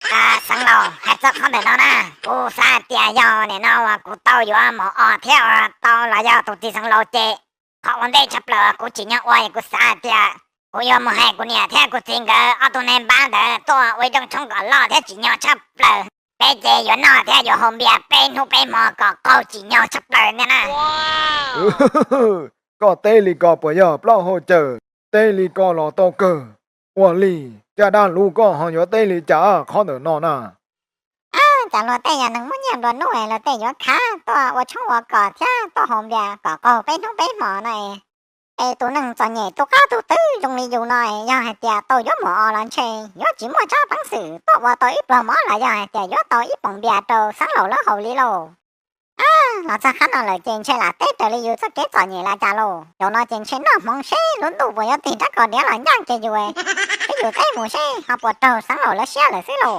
Xeev Laus, hais txog qhov ntawm no na, kuv xav hais tias yog nim no uas kuv tau yuav mov os thiab uas tau los yog tus txiv Xeev Laus ces qhov ua ntej tshaj plaws kuv tsim nyog ua, kuv xav hais tias kuv yuav mus hais kuv niam thiab kuv txiv nkawd ob tug neeg npab ntawd tuaj ua ib rooj tshoob kom loj thiab tsim nyog tshaj plaws. Peb ces yuav noj thiab yuav haus npias peb hnub peb hmo kom qaug tsim nyog tshaj plaws ntag na. Koj teb li ko puas yog plaub hau cawm? Teb li ko los tau kawg. Ua li, caj dab lub, koj ho yuav teb li cas qhov ntawm no na? Cas luag tej yog neeg muaj nyiaj nplua nuj es luag tej yuav khav tuaj ua tshoob ua kos thiab tuaj haus npias kom qaug peb hnub peb hmo no es, es tus neeg txom nyem tus qab tus twb zoo li yus no es yog hais tias tau yuav mov os los ntshe yuav tsis muaj tsab peev xwm tuaj ua tau ib pluag mov los yog hais tias yuav tau ib poom npias rau Xeev Laus lawv haus li lauj. Los txog qhov no lawm ces ntshe lam teb raws li yus txoj kev txom nyem los cas lauj. Zaum no ces ntshe noj hmoov seb lub ntuj puas yuav tig rab kos diav los ncaj kiag yus, peb yus teb mus seb ho puas raug Xeev Laus lawv siab lawm xwb lauj.